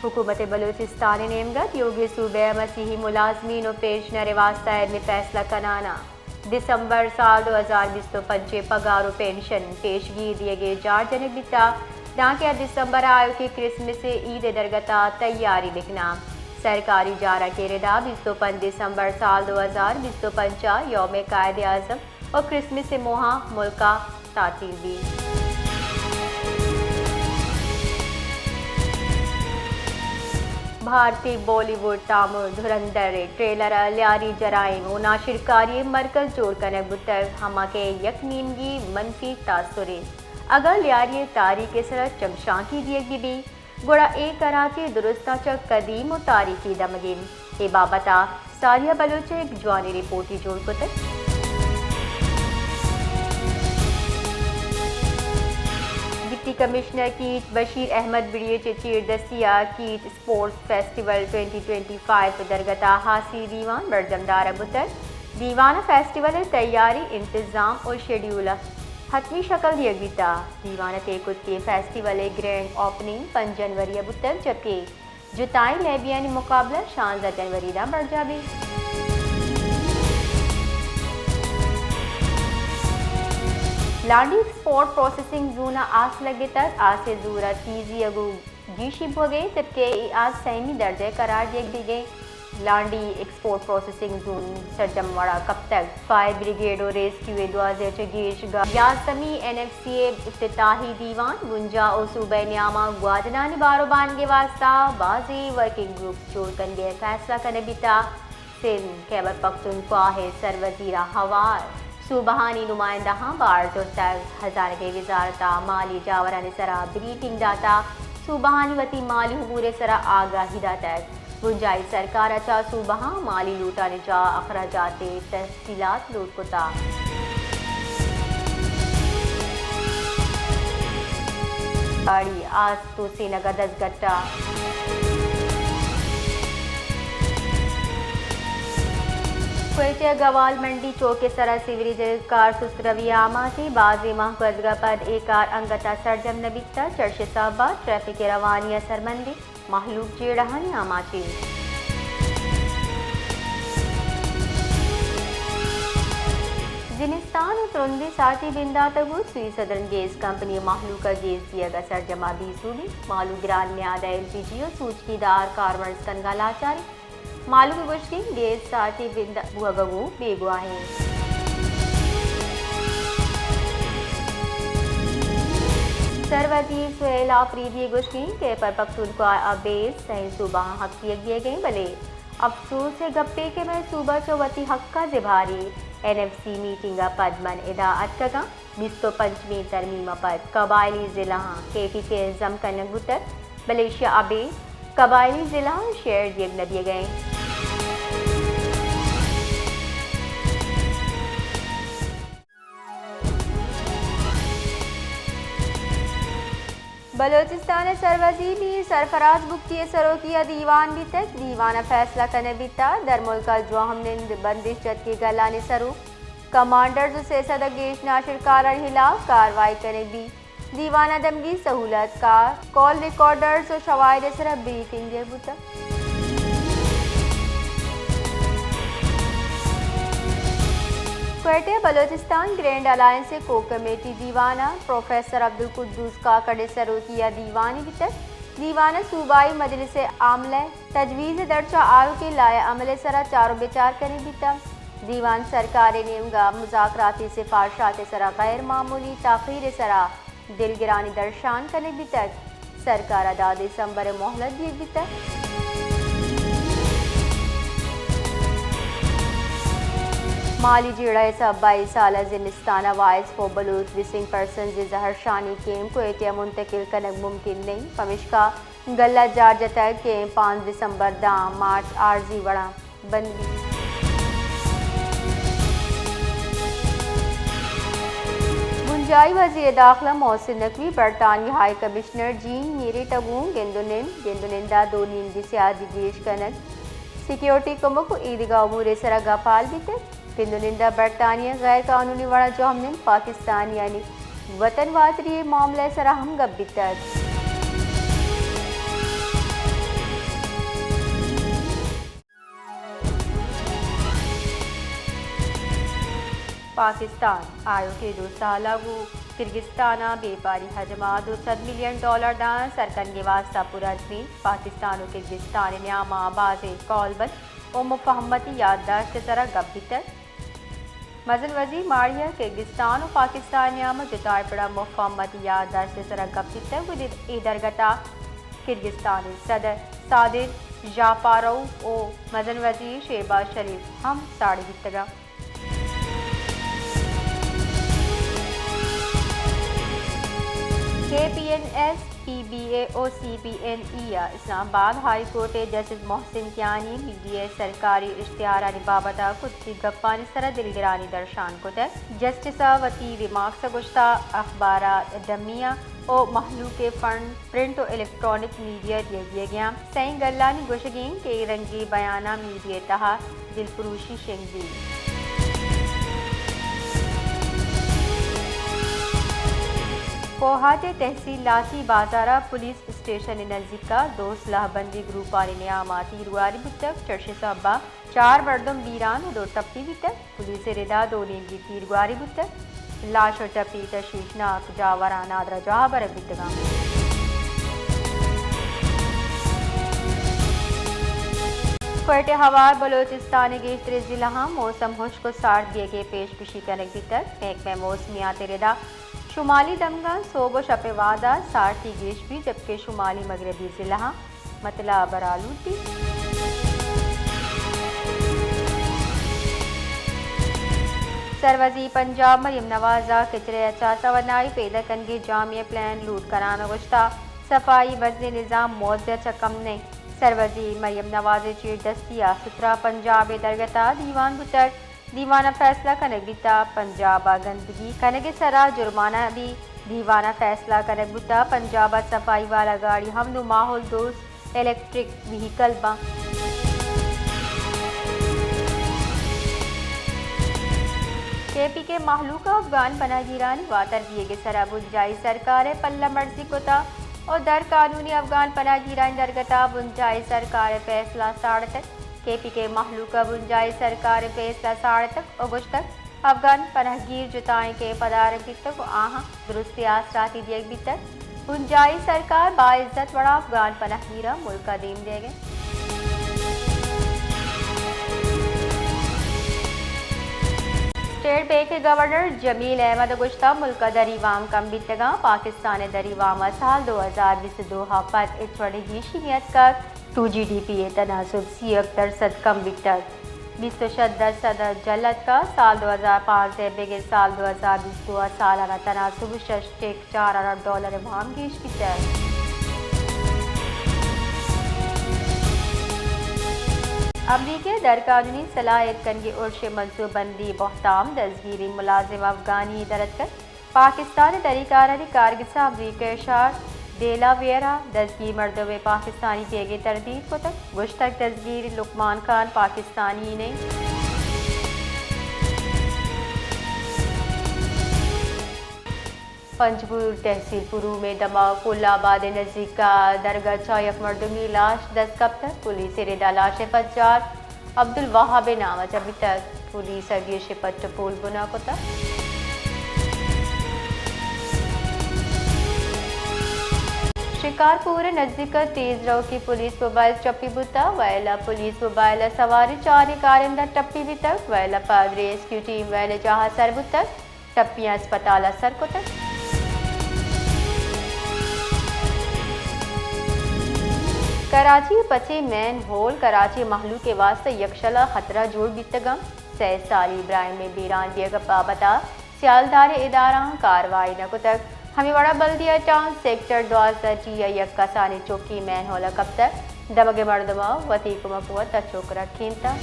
حکومت بلوچستان ءِ نیمگ ءَ دیوگیں صوبہ ءِ مسیحی ملازمین ءُ پنشنر ءِ واستہ اہم فیصلہ کنان ءَ دسمبر سال دو ہزار بیست ءُ پنچ ءِ پگار ءُ پنشن پیشگی دیگ ءِ جار جنگ بیتگ، دانکہ دسمبر ءَ آیوکیں کرسمس ءِ عید ءِ درگت ءَ تیاری بکناں۔ سرکاری جارکیں ردا بیست ءُ پنچ دسمبر سال دو ہزار بیست ءُ پنچ ءَ یوم قائد اعظم ءُ کرسمس ءِ موہ ءَ ملک ءَ تعطیل بیت۔ بھارتی بالی ووڈ تامر دھرندھر ءِ ٹریلر ءَ لیاری جرائم ءُ ناشرکاری ءِ مرکز جوڑ کنگ بوتگ، ہما کہ یک نیمگی منفی تاثرے۔ اگاں لیاری ءِ تاریخ ءِ سرا چمشانکی دیگ بہ بیت، گڑا اے کراچی ءِ درستاں چہ قدیم ءُ تاریخی دمگے۔ اے بابت ءَ ساریہ بلوچ ءَ یک جوانیں رپورٹے جوڑ کتگ۔ ڈپٹی کمشنر کیچ بشیر احمد بڑی ءَ چہ چیردستی ءَ catch sports festival twenty twenty five ءِ درگت ءَ ہاسی دیوان برجم دارگ بوتگ۔ دیوان ءَ فیسٹیول ءِ تیاری، انتظام ءُ شیڈیول ءَ حتمی شکل دیگ بیتگ۔ دیوان ءَ تیکتکی فیسٹیول ءِ گرینڈ اوپننگ پنچ جنوری ءَ بوتگ، جبکہ جتائیں لیبیانی مقابلہ شانزدہ جنوری ءَ برجاہ بیت۔ لانڈی ایکسپورٹ پروسیسنگ زون ءَ آس لگتگ، آس ءِ زور ءَ تیزی ءَ گوں گیشی بوگ ءَ اِنت، جبکہ اے آس سیمی درجہ ءَ قرار دیگ بیگ ءَ اِنت۔ لانڈی ایکسپورٹ پروسیسنگ زون سرجم وڑ ءَ کپتگ۔ فائر بریگیڈ ءُ ریسکیو ءِ دوازدہ ءَ چہ گیش گام یازدھمی این ایف سی ءِ افتتاحی دیوان۔ بنجاہ ءُ صوبہ ءِ نیام ءَ گوادنانی بار ءُ بانگ ءِ واستہ بازیں ورکنگ گروپس جوڑ کنگ ءِ فیصلہ کنگ بیتگ۔ سندھ، خیبر پختونخوا ءِ سروزیر ءَ ہوار صوبہانی نمائندہاں بار زرتگ۔ ہزانگی وزارت ءَ مالی جاورانی سرا بریفنگ داتگ۔ صوبہانی وتی مالی امور ءِ سرا آگاہی داتگ۔ بنجاہی سرکار ءَ چہ صوبہاں مالی لوٹانی جاہ، اخراجات ءِ تفصیلات لوٹ کتگ۔ گاڑی آس توسینگ ءَ دزگٹ ءَ۔ کوئٹہ ءِ گوال منڈی چوک ءِ سرا سیوریج ءِ کار سست روی ءَ آماچ اِنت۔ بازیں ماہ گوزگ ءَ پد اے کار انگت ءَ سرجم نہ بیتگ۔ چرش ءِ سہب ءَ ٹریفک ءِ روانی ءَ سرمندی مہلوک جیڑہانی آماچ اِنت۔ زمستان ءَ ترندیں ساچی بندات ءَ بوت۔ سوئی سدرن گیس کمپنی ءَ مہلوک ءَ گیس دیگ ءَ سرجم ءَ بے سوب اِنت۔ مہلوک گران نیاد ءَ ایل پی جی ءُ سوچکی دار کارمرز کنگ ءَ لاچار اِنت۔ مہلوک ءِ گوشگ اِنت، گیس ساچی بندات بوگ ءَ گوں بیگواہ اِنت۔ سروزیر سہیل آفریدی ءِ گوشگ اِنت، خیبر پختونخوا ءَ بے سئیں صوبہاں حق دیگ بیگ ءَ اِنت، بلے افسوس ءِ گپے کہ مئے صوبہ چہ وتی حق ءَ زبہر اِنت۔ این ایف سی میٹنگ ءَ پد من ادا اتکگ آں۔ بیست ءُ پنچمی ترمیم ءَ پد قبائلی ضلعاں کے ٹی کے ضم کنگ بوتگ، بلے ایشی ءَ ابید قبائلی ضلعاں شیئر دیگ نہ بیگ ءَ اِنت۔ بلوچستان ءِ سروزیر میر سرفراز بگٹی ءِ سروکی ءَ دیوان بیتگ۔ دیوان ءَ فیصلہ کنگ بیتگ، درملک ءَ جوہمنند بندش جتکیں گلانی سروک کمانڈرز ءُ سئے سد ءَ گیش ناشرکارانی ہلاپ کاروائی کنگ بیت۔ دیوان ءَ دمگی سہولت کار، کال ریکارڈرز ءُ شواہد ءِ سرا بریفنگ دیگ بوتگ۔ کوئٹہ ءَ بلوچستان گرینڈ الائنس ءِ کوک کمیٹی دیوان ءَ پروفیسر عبدالقدوس کاکڑ ءِ سروکی ءَ دیوانے بیتگ۔ دیوان ءَ صوبائی مجلس ءِ عاملہ ءِ تجویز ءِ درچ ءَ آیوکیں لائحہ عمل ءِ سرا چار ءُ بچار کنگ بیتگ۔ دیوان سرکار ءِ نیمگ ءَ مذاکراتی سفارشات ءِ سرا غیر معمولی تاخیر ءِ سرا دلگرانی درشان کنگ بیتگ۔ سرکار ءَ دہ دسمبر ءِ مہلت دیگ بیتگ۔ مالی جیڑہ ءِ سبب ءَ اے سال ءَ زمستان ءَ voice for Baloch missing persons ءِ زہرشانی کیمپ کوئٹہ ءَ منتقل کنگ ممکن نہ اِنت، پمیشکا گلہ جار جتگ، کیمپ پانزدہ دسمبر داں مارچ عارضی وڑ ءَ بند بیت۔ بنجاہی وزیر داخلہ محسن نقوی برطانوی ہائی کمشنر جین میریٹ ءَ گوں گند ءُ نند، گند ءُ نند ءَ دو نیمگی سیادی گیش کنگ، سیکیورٹی کمک ءُ ایدگہ امور ءِ سرا گپ ءُ ہال بیتگ۔ گند ءُ نند ءَ برطانیہ ءِ غیر قانونی وڑ ءَ جوہمنند پاکستانیانی وطن واتری ءِ معاملہ ءِ سرا ہم گپ بیتگ۔ پاکستان آیوکیں دو سال ء گوں کرگستان ء بیپاری حجم ء دو سد ملین ڈالر داں سرکنگ ء واستہ پرعزم انت۔ پاکستان و کرگستان ء نیام ء بازیں کولبند و مفاہمتی یادداشت ء سرا گپ بیتگ۔ مزن وزیر ماڑی ء کرگستان و پاکستان ء نیام ء جتائیں پڑ ء مفاہمتی یادداشت ء سرا گپ بیتگ و اے درگت ء کرگستان ء صدر صادر ژاپاروف و مزن وزیر شہباز شریف ہم ساڑی بیتگ انت۔ کے پی این ایس، پی بی اے و سی پی این ای ء اسلام آباد ہائی کورٹ ء جسٹس محسن کیانی میڈیا ء سرکاری اشتہارانی بابت ء کتگیں گپانی سرا دلگرانی درشان کتگ۔ جسٹس ء وتی ریمارکس ء گوشتگ، اخبارات ڈمی ء و مہلوک ء فنڈ پرنٹ و الیکٹرانک میڈیا ء دیگ بیگ ء انت۔ سئیں گلانی گوشگ انت کہ اے رنگیں بیاناں میڈیا ء تہا دلپروشی شنگ بیت۔ کوہاٹ ء تحصیل لاتی بازار ء پولیس اسٹیشن ء نزیک ء دو سلاہ بندیں گروپانی نیام ء تیرگواری بوتگ، چرشی سبب ء چار مردم بیران و دو ٹپی بیتگ۔ پولیس ء ردا دو نیمگی تیرگواری بوتگ۔ لاش و ٹپی تشویشناک جاوراں نادراہ جاہ ء برگ بیتگ انت۔ کوئٹہ ہوار بلوچستان ء گیشتریں ضلعاں موسم ہشک و سارت بیگ ء پیش گوشی کنگ بیتگ۔ محکمہ موسمیات ء ردا شمالی دمگاں سہب و شپ ء وہدا سارتی گیش بیت، جبکہ شمالی مغربی ضلعاں متل ء بر آلود بیت۔ سروزی پنجاب مریم نواز ء کچرے ء چہ توانائی پیدا کنگی جامع پلان لوٹ کنان ء گوشتہ، صفائی بزیں نظام موضع چہ کم نئیں۔ سروزی مریم نواز ء چیر دستی ء سترہ پنجاب ء درگت ء دیوان بوتگ۔ دیوان ء فیصلہ کنگ بیتگ، پنجاب ء گندگی کنگ ء سرا جرمانہ بیت۔ دیوان ء فیصلہ کنگ بوتگ، پنجاب ء صفائی والا گاڑی ہم نوں ماحول دوست الیکٹرک وہیکل باں۔ کے پی کے مہلوک ء افغان پناہ گیرانی واتر بیگ ء سرا بنجاہی سرکار ء پلہ مرزی کتگ و در قانونی افغان پناہ گیرانی درگت ء بنجاہی سرکار ء فیصلہ ساڑتگ۔ کے پی کے مہلوک ء بنجاہی سرکار ء فیصلہ ساڑتگ و گوشتگ، افغان پناہ گیر جتائیں کہ پدارگ بیتگ و آہاں درستیں آسراتی دیگ بیتگ۔ بنجاہی سرکار باعزت وڑا افغان پناہ گیراں ملک ء دیم دیگ ء انت۔ اسٹیٹ بینک ء گورنر جمیل احمد ء گوشتگ، ملک ء دری وام کم بیتگاں، پاکستان ء دری وام ء سال دو ہزار بیست ء دو ء پد ہچ وڑیں گیشی نیتکگ۔ ٹو جی ڈی پی ء تناسب سی و یک درسد کم بیتگ، بیست و شش درسد ء جل اتکگ۔ سال دو ہزار پانزدہ ء بگر سال دو ہزار بیست ء دو ء سالانہ تناسب شش ٹیک چار ارب ڈالر ء وام گیش بیتگ۔ امریکہ ء درقانونی سلاہ ایر کنگی ارش ء منصوبہ بندی بہتام، دزگیری ملازم افغانی در اتکگ۔ پاکستان ء دریکارانی کارگس ء امریکہ ء شہر ڈیلاویئر ء دزگیر مردمے پاکستانی بیگ ء تردید کتگ، گوشتگ دزگیر لقمان خان پاکستانی نہ انت۔ پنجگور تحصیل پروم ء دمگ کل آباد ء نزیک ء درگت ء چہ یک مردمی لاش دست کپتگ، پولیس ء ردا لاش ء پجار عبدالوہاب ء نام ء جنگ بیتگ۔ پولیس ء گیش ء پٹ ء پول بنا کتگ۔ شکارپور ء نزیک ء تیز روکی پولیس موبائل ٹپی بوتگ۔ ویل ء پولیس موبائل ء سواری چاریں کارندہ ٹپی بیتگ۔ ویل ء پاد ریسکیو ٹیم ویل ء جاہ ء سر بوتگ۔ ٹپیاں اسپتال ء سر کتگ۔ کراچی ء پچیں مین ہول کراچی ء مہلوک ء واستہ یکشل ء خطرہ جوڑ بیتگ انت۔ سئے سالی ابراہیم ء بیران بیگ ء بابت ء سیالداریں ادارہاں کاروائی نہ کتگ۔ ہمے وڑا بلدیہ ٹاؤن سیکٹر دوازدہ ٹی ء یک کسانیں چکی مین ہول ء کپتگ۔ دمگ ء مردماں وتی کمک وت ء چک رکھینتگ۔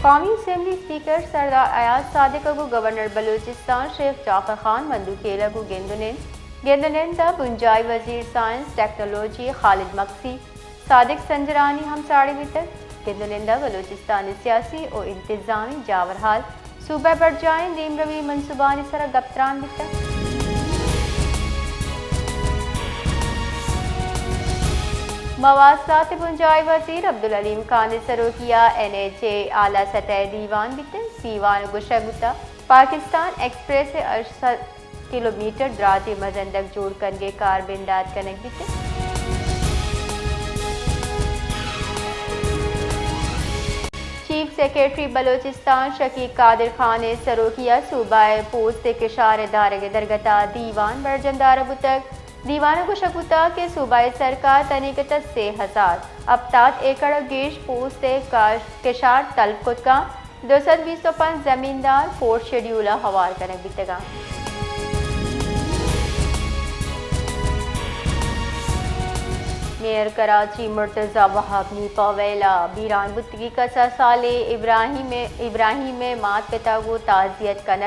قومی اسمبلی اسپیکر سردار ایاز صادق ء گوں گورنر بلوچستان شیخ جعفر خان مندوخیل ء گوں گند ء نند۔ گند ء نند ء بنجاہی وزیر سائنس ٹیکنالوجی خالد مگسی، صادق سنجرانی ہم ساڑی بیتگ۔ گند ء نند ء بلوچستان ء سیاسی و انتظامی جاورحال، صوبہ ء برجاہیں دیمروی منصوبانی سرا گپ تران بیتگ۔ مواصلات ءِ بنجاہی وزیر عبدالعلیم خان ءِ سروکی ءَ این ایچ اے ءِ اعلی سطح ءِ دیوان بیتگ۔ دیوان ءَ گوشگ بوتگ، پاکستان ایکسپریس ءِ ہشت سد کلومیٹر دراجیں مزن ڈگ جوڑ کنگ ءِ کار بندات کنگ بیتگ۔ چیف سیکرٹری بلوچستان شکیق قادر خان ءِ سروکی ءَ صوبہ ءِ پوست ءِ کشار ءِ دارگ ءِ درگت ءَ دیوان برجم دارگ بوتگ۔ دیوان ءَ گوشگ بوتگ کہ صوبائی سرکار تنیگت ءَ سے ہزار ہپتاد ایکڑ ءَ گیش پوست ءِ کاش-، کشار تلف کت کنت، دو سد بیست ءُ پنچ زمیندار فورتھ شیڈیول ءَ ہوار کنگ بیتگ انت۔ میئر کراچی مرتضی وہاب نیپا ویل ءِ بیران بوتگیں کساسالیں ابراہیم ءِ، ابراہیم ءِ مات پتا ءَ گوں تعزیت کنگ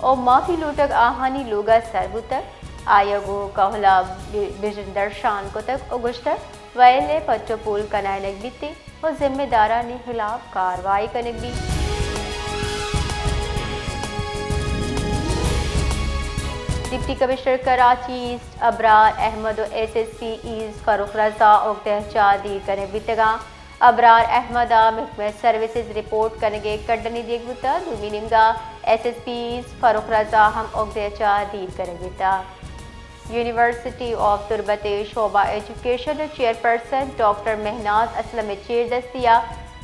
ءُ معافی لوٹگ آہانی لوگ ءَ سر بوتگ۔ آئی ءَ گوں کہول ءَ بژن درشان کتگ ءُ گوشتگ، ویل ءِ پٹ ءُ پول کنائینگ بیت ءُ ذمہ دارانی ہلاپ کاروائی کنگ بیت۔ Deputy commissioner Karachi east Abrar Ahmed ءُ S S P east Farrukh Raza اگدہ ءَ چہ دیر کنگ بیتگ انت۔ ابرار احمد ءَ محکمہ سروسز رپورٹ کنگ ءِ کڈنی دیگ بوتگ۔ دومی نیمگ ءَ S S P east Farrukh Raza ہم اگدہ ءَ چہ دیر کنگ بیتگ۔ یونیورسٹی آف تربت ءِ شعبہ ایجوکیشن ءِ چیئرپرسن ڈاکٹر مہناز اسلم ءِ چیردستی ءَ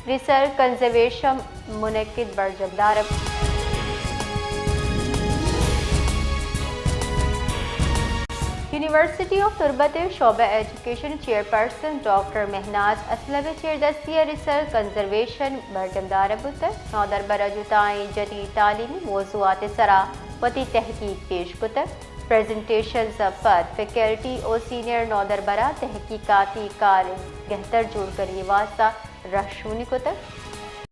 ریسرچ کنزرویشن منعقد برجم دارگ۔ یونیورسٹی آف تربت ءِ شعبہ education chairperson doctor Mahnaz Aslam ءِ چیردستی ءَ ریسرچ کنزرویشن برجم دارگ بوتگ۔ نودربر ءَ جتائیں جدید تعلیمی موضوعات ءِ سرا وتی تحقیق پیش کتگ۔ پریزنٹیشنز ءَ پد فیکلٹی ءُ سینئر نودربراں تحقیقاتی کار گہتر جوڑ کنگ ءِ واستہ رہشونی کتگ۔